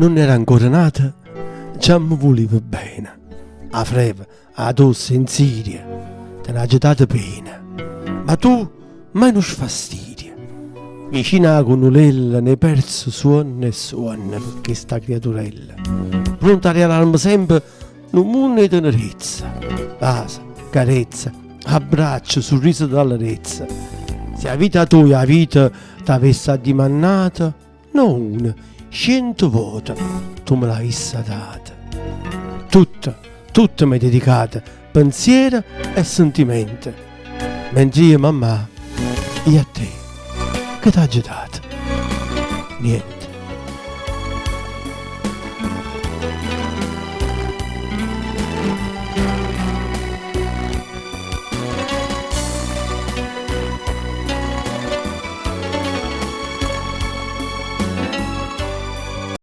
Nun ero ancora nato, già me vulive bene. 'A freva, 'a tosse, 'e 'nzirie, te n'aggio dato pena. Ma tu mai nu sfastirio. Vicino 'a cunnulella n'hê perzo suonne e suonne pe chesta criaturella. Pronta a rialarme sempe nu munno 'e tenerezza. Vase, carezze, abbracce, surrise d'allerezza. Si 'a vita toja 'a vita t'avesse addimannato, No una, ciento vote tu me l'avisse data. Tutto, tutto m'hê dedicato, penziere e sentimente. Mentr'io, mammà, io a te che t'aggio dato? Niente.